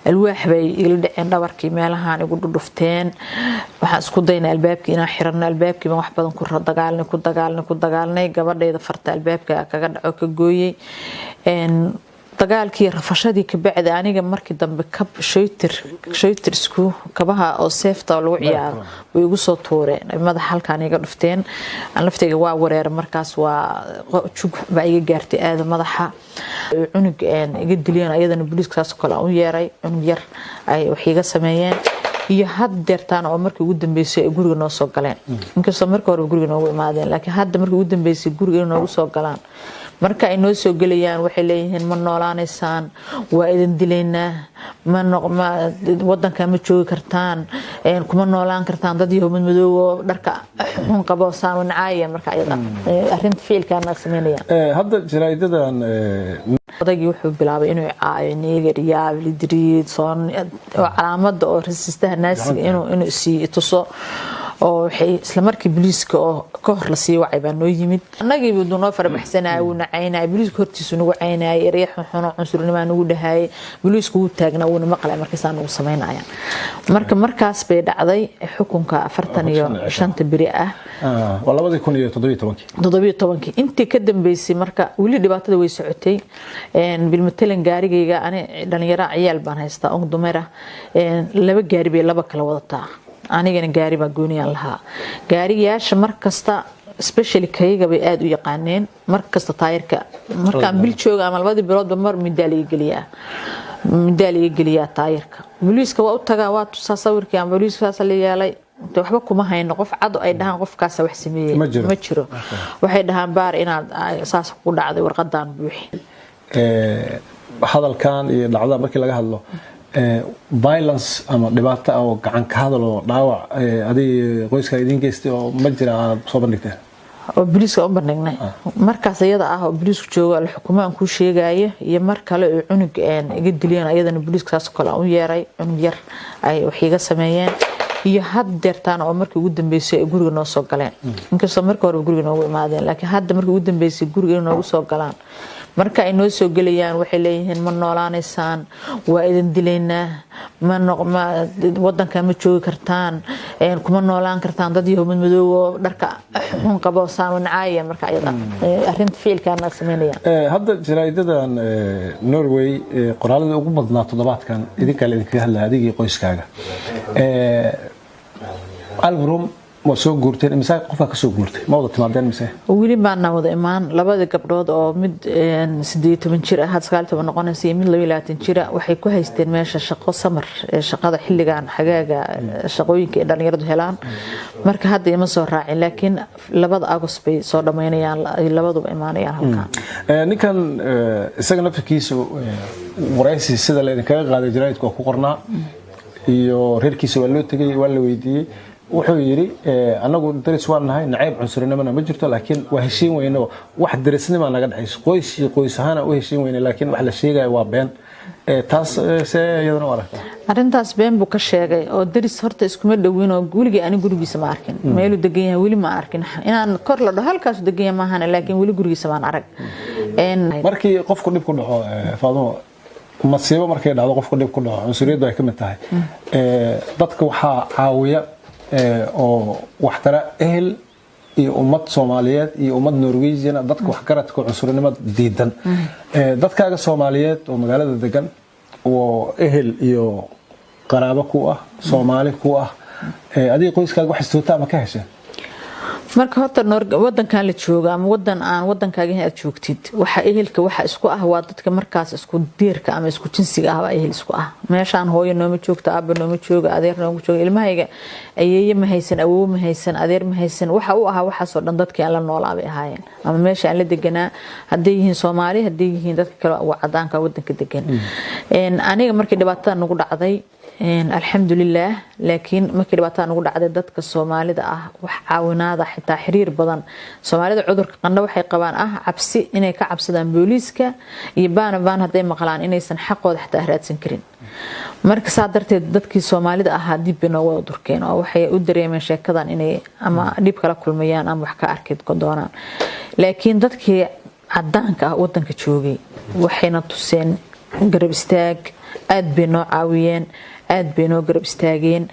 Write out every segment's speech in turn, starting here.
Alwaax bay igala dhaceen dhabarkii, meelahaan igu dhudhufteen. Waxaan isku daynay albaabkii inaan xirano. Albaabkii baan wax badan ku dagaalnay, ku dagaalnay, ku dagaalnay. Gabadhayda farta albaabka kaga dhaco, ka gooyey. Dagaalkii, rafashadii kabacdi, aniga markii dambe kab shaytir shaytir isku kabaha oo seefta lagu ciyaaro way igu soo tuureen, madaxa halkaan iga dhufteen. Aan laftayga waa wareer markaas, waa jug baa iga gaartay aada madaxa. Cunug iga diliyeen, ayadana booliiska saas oo kale aan u yeeray, cunug yar ay wax iga sameeyeen. Iyo had deertaan oo markii ugu dambeysay ay guriga noo soo galeen, inkastoo markii hore guriga noogu imaadeen, laakiin hadda markii ugu dambeysay guriga inay noogu soo galaan. Marka ay noo soo gelayaan, waxay leeyihiin: "Ma noolaanaysaan, waa idin dilaynaa, ma wadanka ma joogi kartaan, kuma noolaan kartaan, dad yahow madmadoow oo dharka xun qabo." Saan nacaayeen marka ayada arrinta ficilkaana sameynayaan. Hadda jaraa'idadan Odaygii wuxuu bilaabay inuu caayo neger, yaabli, soon oo calaamada oo rasistaha naasiga inuu sii tuso. Oo waxay isla markii booliiska oo ka hor lasii wacay baa noo yimid. Annagiibu noo farabaxsanaya, wuu nacaynaya, booliiska hortiisu nagu caynayay, erey xunxun oo cunsurnima nagu dhahayay. Booliisku wuu taagnaa, wuuna maqlay markaasaa nagu samaynayaan. Marka markaas bay dhacday xukunka 45-ta beri ah. Waa 2017-kii. 17-kii. Intii ka dambeysay marka weli dhibaatada way socotay. Bilmatalan, gaarigayga, ani dhalinyaro ciyaal baan haystaa, ong dumara, laba gaari bay laba kala wadataa, anigana gaari baa gooniyaan lahaa. Gaariyaasha markasta, especially kayaga, bay aada u yaqaaneen. Markasta taayirka markaan bil jooga ama labadii biloodba mar midaa laga geliyaa, midaa laga geliyaa taayirka. Booliiska waa u tagaa, waa tusaa sawirkii ama booliiska saasa la yeelay. Waxba kuma hayno, qof cad ay dhahaan qofkaasa wax sameeyey ma jiro. Waxay dhahaan baar inaad saas ku dhacday, warqadan buuxi. Hadalkan iyo dhacdada markii laga hadlo, violence ama dhibaato oo gacan ka hadal oo dhaawac adig qoyska idiin geystay oo ma jira aad soo bandhigteen? Oo booliiska u bandhignay markaas iyada ah oo booliisku joogo la xukumo aan kuu sheegayo. Iyo mar kale oo cunug iga diliyeen, ayadana booliiska saas oo kale aan u yeeray, cunug yar ay wax iga sameeyeen. Iyo had deertaan oo markii ugu dambeysay ay guriga noo soo galeen, inkastoo markii hore guriga noogu imaadeen, laakiin hadda markii ugu dambeysay guriga inay noogu soo galaan. Marka ay noo soo gelayaan, waxay leeyihiin: "Ma noolaanaysaan, waa idin dilaynaa, ma wadanka ma joogi kartaan, kuma noolaan kartaan, dad yahow madmadoow oo dharka xun qabo." Saan nacaaya marka ayada arrinta ficilkaana sameynayaan. Hadda jaraa'idadan Norway qoraaladii ugu badnaa toddobaadkan idinkaa la idinkaga hadlaya, adigii qoyskaaga. Elverum waa soo guurteen, imise qofaa kasoo guurtay? Ma wada timaadeen mise? Weli baana wada imaan. Labadii gabdhood oo mid 18 jir ah, had 19 noqonaysa, iyo mid 22 jira, waxay ku haysteen meesha shaqo samar, shaqada xilligan xagaaga, shaqooyinka ay dhalinyaradu helaan. Marka hadda ima soo raacin, laakiin 2-da August bay soo dhammaynayaan, ay labaduba imaanayaan halkan. Ninkan isaga naftirkiisa waraysi sida laydinkaga qaaday jaraa'idka waa ku qornaa, iyo reerkiisa waa loo tegay, waa la weydiiyey. Wuxuu yidhi: "Anagu daris waan nahay, nacayb cunsurinimona ma jirto, laakiin waa heshiin weyne, wax darisnima naga dhexayso, qoys iyo qoys ahaana u heshiin weyne, laakiin wax la sheegayo waa been." Taas see iyadana u aragtaa? Arrintaas been buu ka sheegay oo daris horta iskuma dhowin, oo weligii ani gurigiisa ma arkin. Meeluu degan yahay weli ma arkin. Inaan kor la dhaho halkaasu degan yahay maahane, laakiin weli gurigiisa maan arag. Markii qofku dhib ku dhaco, Faadumo, masiibo markay dhacdo, qofku dhib ku dhaco, cunsuriyaddu ay ka mid tahay, dadka waxaa caawiya oo waxtara ehel iyo ummad Soomaaliyeed iyo ummad Norwegian, dadka waxgaradka cunsurinimo diidan. Dadkaaga Soomaaliyeed oo magaalada degan oo ehel iyo qaraabo ku ah, Soomaali ku ah, adiga qoyskaaga wax istoota ama ka hesheen? Marka horta wadankan la joogo ama wadan aan wadankaaga aad joogtid, waxa ehelka waxa isku ah waa dadka markaas isku diirka ama isku jinsiga ah baa ehel isku ah. Meeshaan hooyo nooma joogto, aaba nooma joogo, adeer nooma joogo. Ilmahayga ayeeye ma haysan, awoow ma haysan, adeer ma haysan. Waxa u ahaa waxaasoo dhan dadkii aan la noolaa bay ahaayeen ama meesha aan la deganaa, hadday yihiin Soomaali, hadday yihiin dadka kale cadaanka wadanka degan. Aniga markii dhibaatada nagu dhacday, alxamdulilaah, laakiin markii dhibaatada nagu dhacday, dadka Soomaalida ah wax caawinaada xitaa xiriir badan. Soomaalida cudurka qandho waxay qabaan ah cabsi, inay ka cabsadaan booliiska iyo baana baan hadday maqlaan inaysan xaqooda xitaa raadsan karin. Marka saa darteed dadkii Soomaalida ahaa dib bay nooga wada durkeen, oo waxay u dareemeen sheekadan inay ama dhib kala kulmayaan ama wax ka arki doonaan. Laakiin dadkii cadaanka ah wadanka joogay waxayna tuseen garab istaag. Aad bay noo caawiyeen, aad bay noo garab istaageen.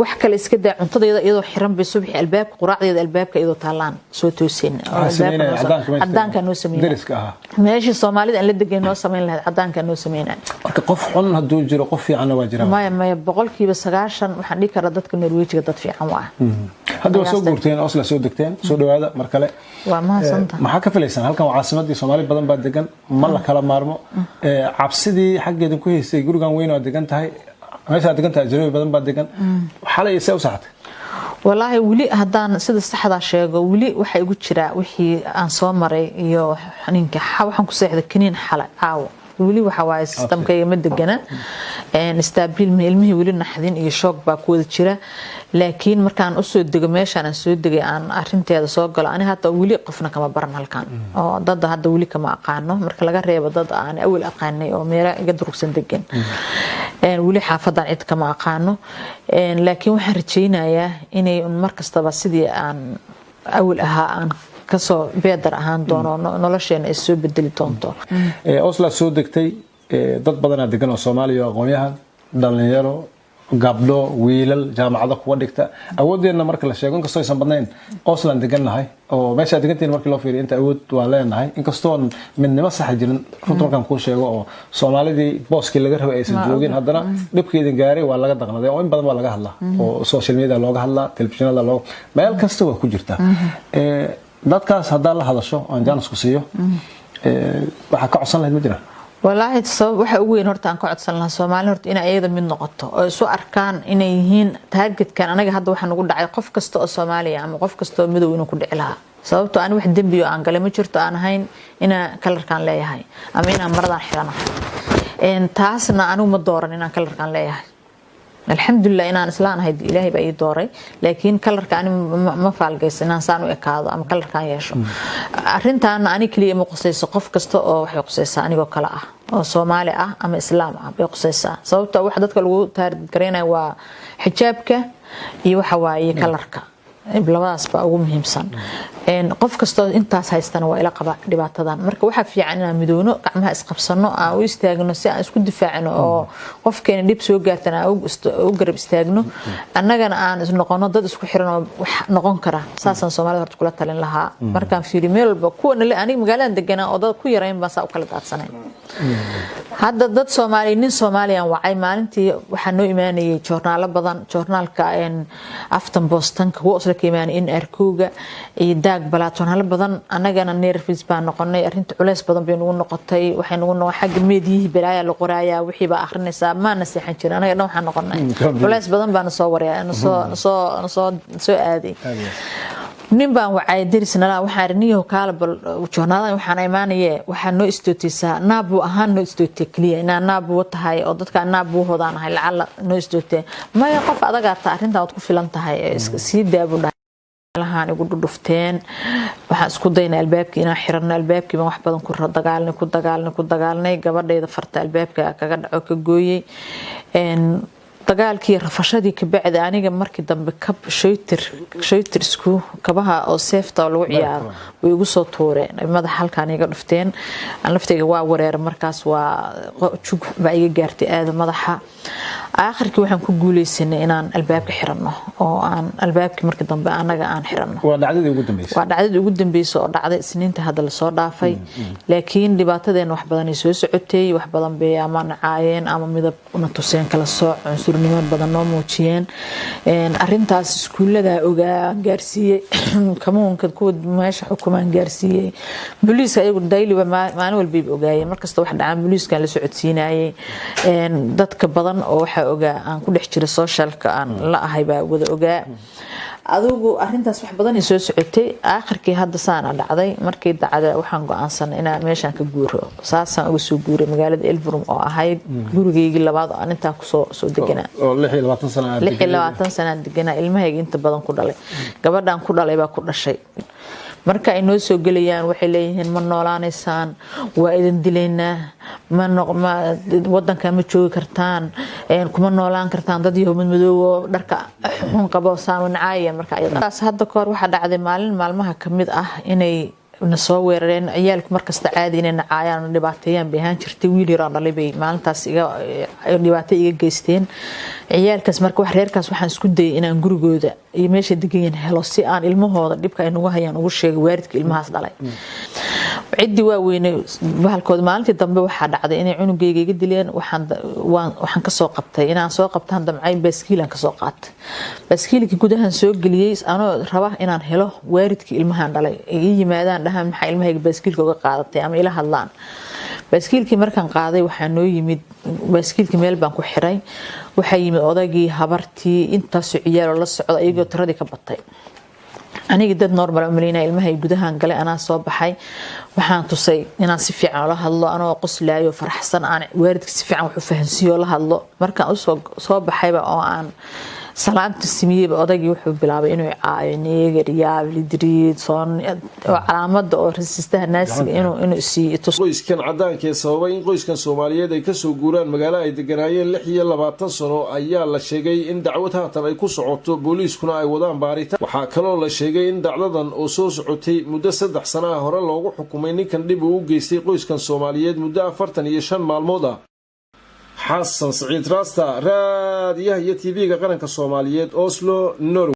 Wax kale iska daa, cuntadayda iyadoo xiran bay subaxii albaabka, quraacdeeda albaabka iyadoo taalaan soo tooseen. Cadaanka noo sameeyay Dariska ahaa. Meeshii Soomaalida aan la degan noo sameyn lahayd, cadaanka noo sameynay. Marka qof xun hadduu jiro, qof fiicanna waa jiraa. Maya, maya, 90% waxaan dhihi karaa dadka Norwejiga dad fiican waa. Hadda waa soo guurteen, Oslo soo degteen. Soo dhawaada mar kale. Waa mahadsantahay. Maxaa ka filaysaan halkan? Waa caasimadii, Soomaali badan baa degan, ma la kala maarmo. Cabsidii xaggeeda ku haysay, gurigan weyn waa degan tahay, meeshaa degan tahay ajnabi badan baa degan. Xalay see u saxatay? Walaahi weli haddaan sida saxdaa sheego, weli waxaa igu jiraa wixii aan soo maray iyo ninka. Waxaan ku seexday kaniin xalay. Caawo weli waxa waaye systemkayga ma degana, stable. Ilmihii weli naxdin iyo shock baa ku wada jira. Laakiin markaan usoo dego meeshaan aan soo degay, aan arinteeda soo galo, ani hata weli qofna kama baran halkan oo dada hadda weli kama aqaano, marka laga reebo dad aan awal aqaanay oo meelo iga durugsan degan. Weli xaafadan cid kama aqaano, laakiin waxaan rajaynayaa inay markastaba sidii aan awal ahaa aan kasoo better ahaan doono, nolosheena ay soo bedeli doonto. Oslo soo degtay, dad badanaa degan oo Soomaaliya oo aqoon-yahan, dhalinyaro, gabdho, wiilal jaamacado kuwa dhigta. Awoodeenna marka la sheego, inkastoo aysan badnayn, Oslan degannahay oo meeshaa degantihin markii loo fiiriyo inta awood waa leenahay, inkastoon midnimo saxa jirin runta markaan kuu sheego, oo Soomaalidii booskii laga rabay aysan joogin, haddana dhibka idin gaaray waa laga daqnaday oo in badan waa laga hadlaa, oo social media looga hadlaa, telefishinada looga, meel kasta waa ku jirtaa. Dadkaas haddaa la hadasho, aan jaanisku siiyo, waxaa ka codsan lahayd ma jiraan? Walaahi sabab waxa ugu weyn horta aan ka codsan lahaa Soomaali horta inay ayada mid noqoto oo isu arkaan inay yihiin targetkan. Anaga hadda waxaa nagu dhacay qof kasta oo Soomaaliya ama qof kasta oo madow inuu ku dhici lahaa, sababtoo ani wax dembi oo aan galay ma jirto aan ahayn inaan colorkaan leeyahay ama inaan maradan xiranahay. Taasna anigu ma dooran inaan colorkaan leeyahay. Alxamdulilah inaan islaan ahay Ilaahay baa ii dooray, laakiin colorka ani ma faalgaysa inaan saan u ekaado ama colorkaan yeesho. Arrintaana ani keliya ma qusayso, qof kasta oo waxay qusaysaa anigoo kale ah oo Soomaali ah ama Islaam ah bay qusaysaa, sababta waxa dadka lagu target garaynaya waa xijaabka iyo waxa waaye colorka. Labadaas baa ugu muhiimsan. Qof kastoo intaas haystana waa ila qaba dhibaatadan. Marka waxaa fiican inaan midowno, gacmaha isqabsano, aan u istaagno si aan isku difaacno, oo qofkeena dhib soo gaartana aan u garab istaagno, annagana aan isnoqono dad isku xiran oo wax noqon kara. Saasaan Soomaalida horta kula talin lahaa. Markaan fiiriyo meel walba kuwana aniga magaaladan deganaa oo dad ku yarayn baan saa u kala daadsanay. Hadda dad Soomaali, nin Soomaaliyan wacay maalintii, waxaa noo imaanayay joornaalo badan, joornaalka Aftenpostenka, kuwa Oslo ka imaanay, NRK-ga iyo Dagbladet, joornaalo badan. Annagana nervous baan noqonay, arrinta culeys badan bay nagu noqotay. Waxay nagu noqon xagga meediyihii balaaya la qoraayaa, wixii baa akhrinaysaa, maana seexan jirin. Anaga dhan waxaan noqonay culeys badan baa nasoo waraya, nasoo nasoo nasoo soo aaday. Nin baan wacay deris nala, waxaan iri, "Niyahow, kaala bal joornaaladan waxaan imaanaye, waxaa noo istooteysaa nabo ahaan, noo istootee keliya inaa nabo tahay oo dadka nabohoodaan ahay, lacala noo istootee." "Maya, qof adagaa ta arrintan waad ku filan tahay, sii daabu dhahay." Meelahaan igu dhudhufteen. Waxaan isku daynay albaabkii inaan xirano. Albaabkii baan wax badan ku dagaalnay, ku dagaalnay, ku dagaalnay. Gabadhayda farta albaabka kaga dhaco, ka gooyey. Dagaalkii, rafashadii kabacdi, aniga markii dambe kab shoytir shoytirsku, kabaha oo seefta oo lagu ciyaaro, way igu soo tuureen, madaxa halkaan iga dhufteen. Aan laftayga waa wareer markaas, waa jug baa iga gaartay aada madaxa. Aakhirkii waxaan ku guuleysanay inaan albaabka xirano, oo aan albaabkii markii dambe anaga aan xirano. Waa dhacdadii ugu dambeysay? Waa dhacdadii ugu dambeysay oo dhacday Isniinta hadda lasoo dhaafay. Laakiin dhibaatadeena wax badan ay soo socotay, wax badan bay ama nacaayeen ama midab na tuseen, kala sooc, cunsurnimo badan noo muujiyeen. Arintaas iskuullada ogaa gaarsiiyey, kamuunka kuwa meesha xukumaan gaarsiiyey, booliiska ayagu dayliba maalin walbayba ogaayeen. Markasta wax dhacaan booliiskan la socodsiinayay. Dadka badan oo waxaa ogaa aan ku dhex jira, socialka aan la ahay baa wada ogaa. Adigu arintaas wax badan ay soo socotay. Aakhirkii hadda saana dhacday. Markii dacda waxaan go-aansanay inaan meeshaan ka guuro. Saasaan uga soo guuray magaalada Elverum oo ahayd gurigeygii labaad oo aan intaa kusoo soo deganaa. Oo 26 sano aad 26 sanaan deganaa, ilmahayga inta badan ku dhalay, gabadhaan ku dhalay baa ku dhashay. Marka ay noo soo gelayaan waxay leeyihiin, "Ma noolaanaysaan, waa idin dilaynaa, wadanka ma joogi kartaan, kuma noolaan kartaan, dad yahow madmadoobo dharka xun qabo." Saan nacaaya. Marka ayadaas hadda kahor waxaa dhacday maalin maalmaha kamid ah inay Na soo weerareen ciyaalku markasta caadi inay nacaayaan oo dhibaateeyaan bay ahaan jirtay. Wiil yaraan dhalay bay maalintaas iga dhibaato iga geysteen ciyaalkaas. Marka wax reerkaas waxaan isku dayay inaan gurigooda iyo meesha degan helo, si aan ilmahooda dhibka ay nagu hayaan ugu sheegay waalidka ilmahaas dhalay. Ciddii waa weynay bahalkooda. Maalintii dambe waxaa dhacday inay cunugayga iga dileen. Waxaan kasoo qabtay, inaan soo qabtaan damcay, baaskiilaan kasoo qaatay. Baaskiilkii gudahan soo geliyey anoo raba inaan helo waalidkii ilmahan dhalay, ay ii yimaadaan, dhahaan maxaa ilmahayga baaskiilka uga qaadatay, ama ila hadlaan. Baaskiilkii markaan qaaday, waxaa noo yimid, baaskiilkii meel baan ku xiray, waxaa yimid odaygii, habartii, intaasoo ciyaaloo la socda, iyagoo tiradii ka batay. Anigii dad normal umaleynaya ilmahay gudahan galay. Anaa soo baxay, waxaan tusay inaan si fiican ula hadlo, anoo qoslaayo, faraxsan, aan waalidka si fiican wax u fahansiiyo, la hadlo. Markaan usoo soo baxayba oo aan salaanta simiyeyba, odaygii wuxuu bilaabay inuu caayo, "Neger, jævlig dritt", soon oo calaamada oo rasistaha Naasiga inuu siiyo. Qoyskan caddaanka ee sababay in qoyskan Soomaaliyeed ay kasoo guuraan magaalo ay deganaayeen 26 sano ayaa la sheegay in dacwad haatan ay ku socoto, booliiskuna ay wadaan baaritaan. Waxaa kaloo la sheegay in dacdadan oo soo socotay muddo 3 sana ah hore loogu xukumay ninkan dhib uu u geystay qoyskan Soomaaliyeed muddo 45 maalmood ah. Xasan Siciid Raasta, raadiyaha iyo TV-ga qaranka Soomaaliyeed, Oslo, Norway.